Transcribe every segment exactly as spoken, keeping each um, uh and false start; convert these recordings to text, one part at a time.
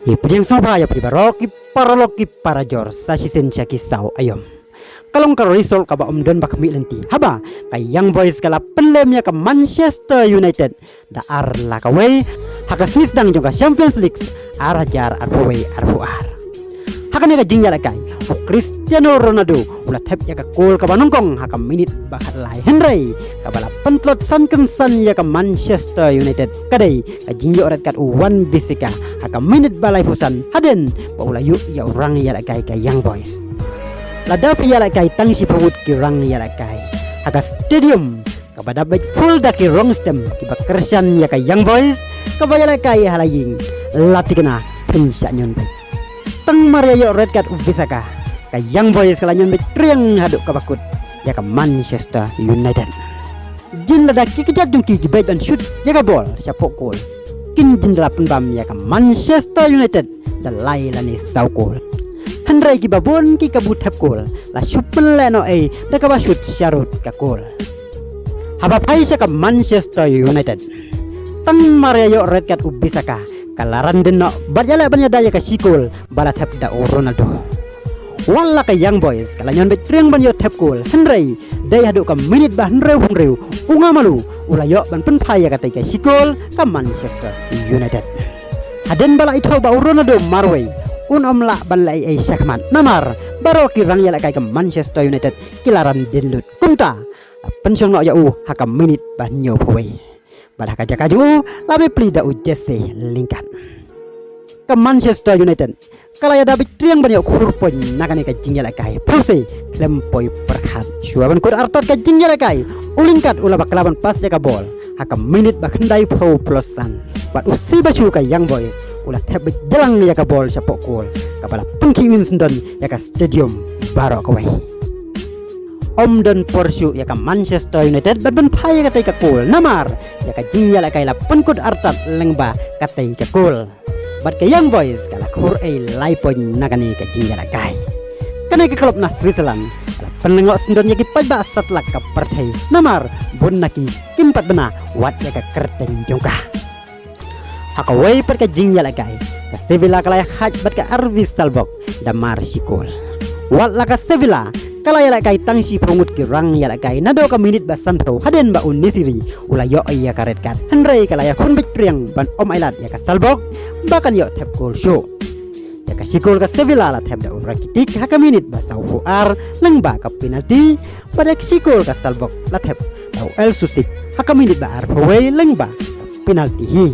Ki pdiang sngewbha ïa phi baroh ki paralok ki parajor sa shisien sha ki saw aïom. Ka long ka result kaba ym don ba khmih lynti haba ka Young Boys ka la pynlem ïa ka Manchester United da ar la kawei ha ka sngi sdang jong ka Champions League ar hajar arphew wei arphew ar. Ha kane ka jingïalehkai u Cristiano Ronaldo u la thep ïa ka kol kaba nyngkong ha ka minit ba khatlai, hynrei kaba la pyntlot san kynsan ïa ka Manchester United ka dei ka jingïoh red card u Wan-Bissaka ha ka minit ba laiphew san hadien ba u la ïuh ïa u rangïalehkai ka Young Boys. Lada phi ïalehkai tang shiphew ngut ki rangïalehkai ha ka stadium kaba dap beit full da ki rong stem kiba kyrshan ïa ka Young Boys kaba ïalehkai ha la ïing, la thikna phin shah ñion beit. Tang mar ïa ïoh red card u Bissaka, ka Young Boys ka la ñion beit triang haduh kaba kut ïa ka Manchester United. Jin lada ki kjat jong ki ki beit ban shoot ïa ka bol shapoh kol, kin jin da la pynbam ïa ka Manchester United da lai lane saw kol. Hynrei kiba bun ki kabu thep kol la shu pynleh noh ei da kaba shoot sharud ka kol. Haba phai sha ka Manchester United, tang mar ïa ïoh red card u Bissaka ka la ran dien noh bad ïaleh ban ïada ïa ka shi kol ba la thep da u Ronaldo. Wat la ka Young Boys ka la ñion beit triang ban ïoh thep kol, hynrei dei haduh ka minit ba hynriew hynriew u Ngamalu u la ïoh ban pynphai ïa katei ka shi kol ka Manchester United. Hadien ba la ithuh ba u Ronaldo marwei un ym lah ban leh ei ei shakhmat namar baroh ki rangïalehkai ka Manchester United ki la ran dien lut. Kumta la pynshong noh ïa u ha ka minit ba hynñiewphew wei. Bad ha ka jaka jong u la bepli da u Jesse Lingard. Ka Manchester United ka la ïada beit triang ban ïoh khur point na kane ka jingïalehkai. Phew se khlem poi pyrkhat, shuwa ban kut artat ka jingïalehkai, u Lingard u la bakla ban pass ïa ka bol ha ka minit ba khyndaiphew plus san. Bad u Sibachu ka Young Boys u la thep beit jlang ïa ka bol shapoh kol kaba la pynkhih win syndon ïa ka stadium baroh kawei. Ym don por shuh ïa ka Manchester United ban pynphai ïa katei ka kol namar ïa ka jingïalehkai la pynkut artat lyngba katei ka kol. Bad ka Young Boys ka la khur ei lai point na kane ka jingïalehkai. Kane ka klub na Switzerland ka la pynlyngngoh syndon ïa ki paidbah satlak ka pyrthei namar bun na ki kim pat bna wat ïa ka kyrteng jong ka. Ha kawei pat ka jingïalehkai, ka Sevilla ka la ïahait bad ka R B Salzburg da mar shi kol. Wat la ka Sevilla ka la ïalehkai tang shiphew ngut ki rangïalehkai naduh ka minit ba sanphew hadien ba u Nesyri u la ïoh ïa ka red card, hynrei ka la ïakhun beit triang ban ym ailad ïa ka Salzburg ba kan ïoh thep kol shuh. Ïa ka shi kol ka Sevilla la thep da u Rakitic ha ka minit ba sawphew ar lyngba ka penalty, bad ïa ka shi kol ka Salzburg la thep da u El Susic ha ka minit ba arphew wei lyngba ka penalty hi.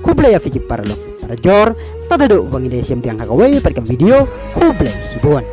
Khublei ïa phi ki paralok parajor, tad haduh ba ngin ïashem biang ha kawei pat ka video, khublei shibun.